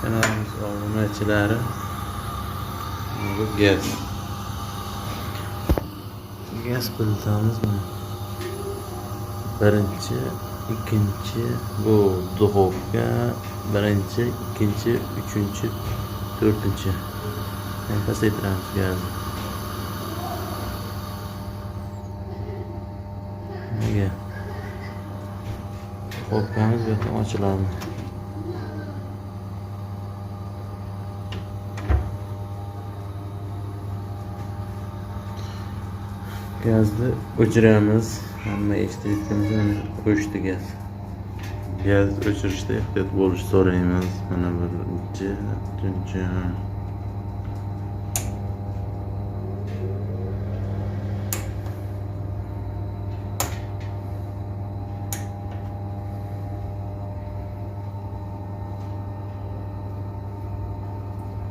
Kanalimiz obunachilari, bu gaz. Gaz plitamiz mana. Birinchi, ikkinchi, bu duxovka, birinchi, ikkinchi, uchinchi, to'rtinchi. Yani pasaytiramiz gazni. Nega? Duxovkamiz bu yoqdan ochiladi. Gazni o'chiramiz. Hamma eshitayotganimiz, mana o'chdi gaz. Gaz o'chirishda ehtiyot bo'lishni so'raymiz. Mana birinchi, uchinchi.